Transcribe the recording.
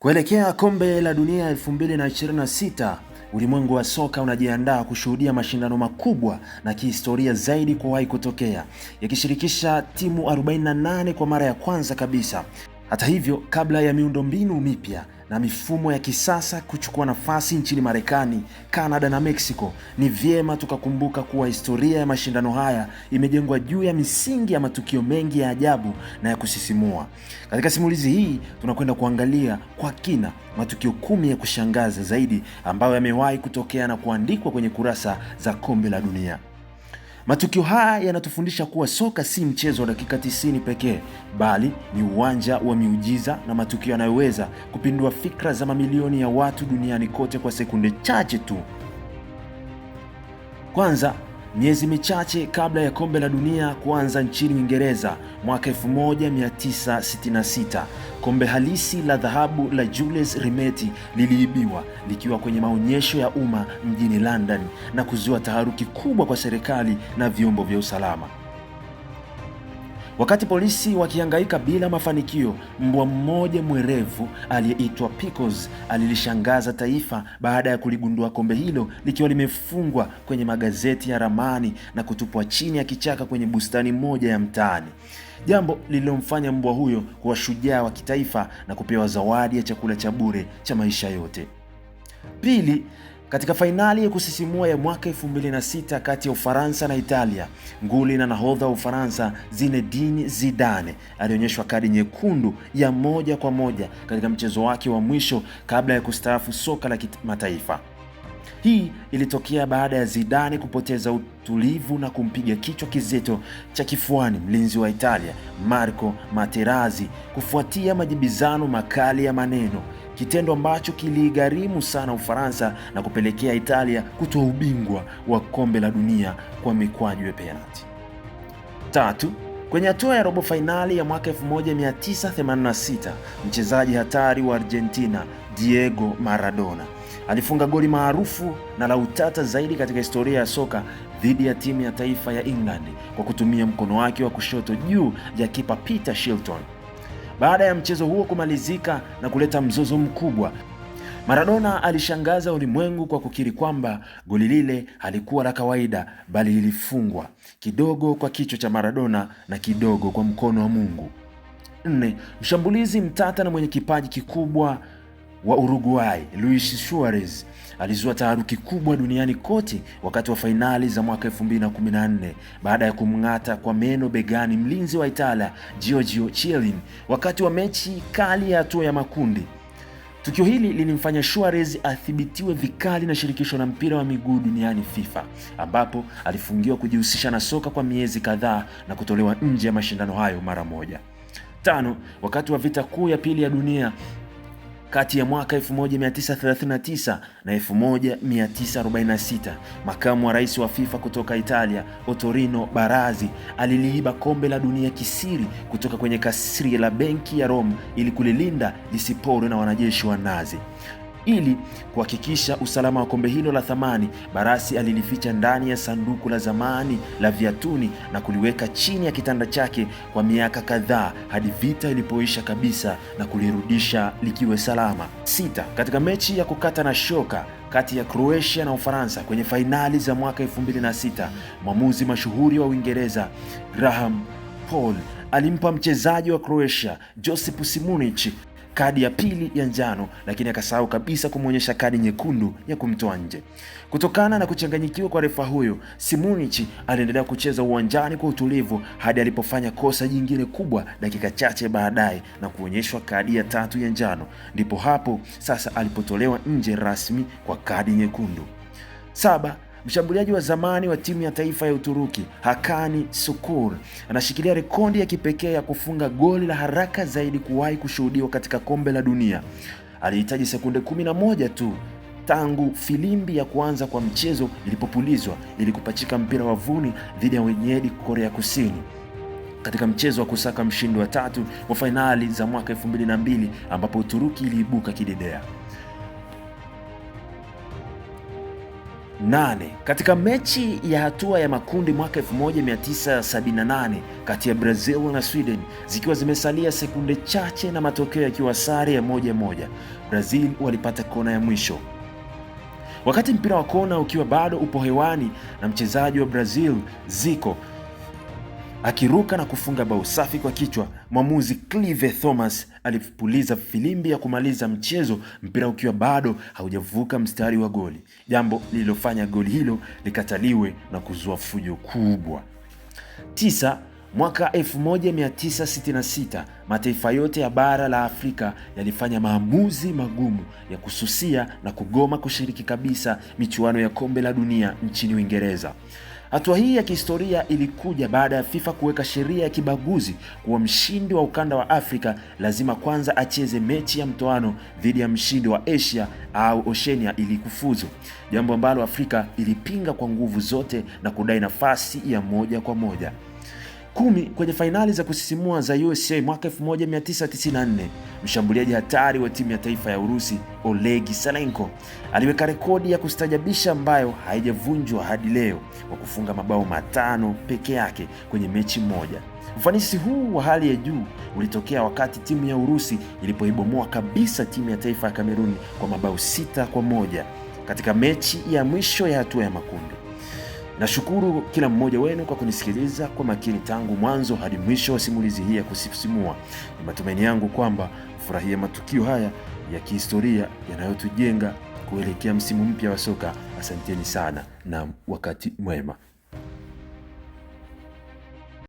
Kuelekea Kombe la Dunia 2026, ulimwengu wa soka unajiandaa kushuhudia mashindano makubwa na kihistoria zaidi kuwahi kutokea, yakishirikisha timu 48 kwa mara ya kwanza kabisa. Hata hivyo, kabla ya miundombinu mipya na mifumo ya kisasa kuchukua nafasi nchini Marekani, Kanada na Mexico, ni vyema tukakumbuka kuwa historia ya mashindano haya imejengwa juu ya misingi ya matukio mengi ya ajabu na ya kusisimua. Katika simulizi hii tunakwenda kuangalia kwa kina matukio 10 ya kushangaza zaidi ambayo yamewahi kutokea na kuandikwa kwenye kurasa za Kombe la Dunia. Matukio haya yanatufundisha kuwa soka si mchezo wa dakika 90 pekee, bali ni uwanja wa miujiza na matukio yanayoweza kupindua fikra za mamilioni ya watu duniani kote kwa sekunde chache tu. Kwanza, miezi michache kabla ya Kombe la Dunia kuanza nchini Uingereza mwaka 1966, kombe halisi la dhahabu la Jules Rimet liliibiwa likiwa kwenye maonyesho ya umma mjini London na kuzua taharuki kubwa kwa serikali na vyombo vya usalama. Wakati polisi wakihangaika bila mafanikio, mbwa mmoja mwerevu aliyeitwa Pickles alilishangaza taifa baada ya kuligundua kombe hilo likiwa limefungwa kwenye magazeti ya ramani na kutupwa chini ya kichaka kwenye bustani moja ya mtaani, jambo lililomfanya mbwa huyo kuwa shujaa wa kitaifa na kupewa zawadi ya chakula cha bure cha maisha yote. Pili, katika fainali ya kusisimua ya mwaka 2006 kati ya Ufaransa na Italia, nguli na nahodha wa Ufaransa Zinedine Zidane alionyeshwa kadi nyekundu ya moja kwa moja katika mchezo wake wa mwisho kabla ya kustaafu soka la kimataifa. Hii ilitokea baada ya Zidane kupoteza utulivu na kumpiga kichwa kizito cha kifuani mlinzi wa Italia Marco Materazzi kufuatia majibizano makali ya maneno, kitendo ambacho kiliigharimu sana Ufaransa na kupelekea Italia kutoa ubingwa wa Kombe la Dunia kwa mikwaju ya penalti. Tatu, kwenye hatua ya robo fainali ya mwaka 1986, mchezaji hatari wa Argentina Diego Maradona alifunga goli maarufu na la utata zaidi katika historia ya soka dhidi ya timu ya taifa ya England kwa kutumia mkono wake wa kushoto juu ya kipa Peter Shilton. Baada ya mchezo huo kumalizika na kuleta mzozo mkubwa, Maradona alishangaza ulimwengu kwa kukiri kwamba goli lile halikuwa la kawaida, bali lilifungwa kidogo kwa kichwa cha Maradona na kidogo kwa mkono wa Mungu. Nne, mshambulizi mtata na mwenye kipaji kikubwa wa Uruguay Luis Suarez alizua taharuki kubwa duniani kote wakati wa fainali za mwaka 2014 baada ya kumng'ata kwa meno begani mlinzi wa Italia Giorgio Chiellini wakati wa mechi kali ya hatua ya makundi. Tukio hili lilimfanya Suarez athibitiwe vikali na shirikisho la mpira wa miguu duniani FIFA, ambapo alifungiwa kujihusisha na soka kwa miezi kadhaa na kutolewa nje ya mashindano hayo mara moja. Tano, wakati wa vita kuu ya pili ya dunia kati ya mwaka 1939 na 1946, makamu wa rais wa FIFA kutoka Italia, Ottorino Barazzi, aliliiba kombe la dunia kisiri kutoka kwenye kasri la benki ya Rome ili kulilinda lisiporwe na wanajeshi wa Nazi. Ili kuhakikisha usalama wa kombe hilo la thamani, Barasi alilificha ndani ya sanduku la zamani la viatuni na kuliweka chini ya kitanda chake kwa miaka kadhaa hadi vita ilipoisha kabisa na kulirudisha likiwa salama. Sita, katika mechi ya kukata na shoka kati ya Croatia na Ufaransa kwenye fainali za mwaka 2006, mwamuzi mashuhuri wa Uingereza Graham Paul alimpa mchezaji wa Croatia Josip Simunic kadi ya pili ya njano, lakini akasahau kabisa kumwonyesha kadi nyekundu ya kumtoa nje. Kutokana na kuchanganyikiwa kwa refa huyo, Simunic aliendelea kucheza uwanjani kwa utulivu hadi alipofanya kosa jingine kubwa dakika chache baadaye na kuonyeshwa kadi ya tatu ya njano. Ndipo hapo sasa alipotolewa nje rasmi kwa kadi nyekundu. Saba, mshambuliaji wa zamani wa timu ya taifa ya Uturuki Hakani Sukur anashikilia rekodi ya kipekee ya kufunga goli la haraka zaidi kuwahi kushuhudiwa katika Kombe la Dunia. Alihitaji sekunde 11 tu tangu filimbi ya kuanza kwa mchezo ilipopulizwa ili kupachika mpira wavuni dhidi ya wenyeji Korea Kusini katika mchezo wa kusaka mshindi wa tatu wa fainali za mwaka 2002 ambapo Uturuki iliibuka kidedea. 8. Katika mechi ya hatua ya makundi mwaka 1978 kati ya Brazil na Sweden, zikiwa zimesalia sekunde chache na matokeo yakiwa sare ya 1-1, Brazil walipata kona ya mwisho. Wakati mpira wa kona ukiwa bado upo hewani na mchezaji wa Brazil Zico akiruka na kufunga bao safi kwa kichwa, mwamuzi Clive Thomas alipuliza filimbi ya kumaliza mchezo, mpira ukiwa bado haujavuka mstari wa goli, jambo lililofanya goli hilo likataliwe na kuzua fujo kubwa. 9. Mwaka 1966 mataifa yote ya bara la Afrika yalifanya maamuzi magumu ya kususia na kugoma kushiriki kabisa michuano ya kombe la dunia nchini Uingereza. Hatua hii ya kihistoria ilikuja baada ya FIFA kuweka sheria ya kibaguzi kuwa mshindi wa ukanda wa Afrika lazima kwanza acheze mechi ya mtoano dhidi ya mshindi wa Asia au Oceania ili kufuzu, jambo ambalo Afrika ilipinga kwa nguvu zote na kudai nafasi ya moja kwa moja. 10. Kwenye fainali za kusisimua za USA mwaka 1994, mshambuliaji hatari wa timu ya taifa ya Urusi Oleg Salenko aliweka rekodi ya kustajabisha ambayo haijavunjwa hadi leo kwa kufunga mabao 5 peke yake kwenye mechi moja. Ufanisi huu wa hali ya juu ulitokea wakati timu ya Urusi ilipoibomoa kabisa timu ya taifa ya Kamerun kwa mabao 6-1 katika mechi ya mwisho ya hatua ya makundi. Nashukuru kila mmoja wenu kwa kunisikiliza kwa makini tangu mwanzo hadi mwisho wa simulizi hii ya kusisimua. Ni matumaini yangu kwamba furahia matukio haya ya kihistoria yanayotujenga kuelekea msimu mpya wa soka. Asanteni sana na wakati mwema.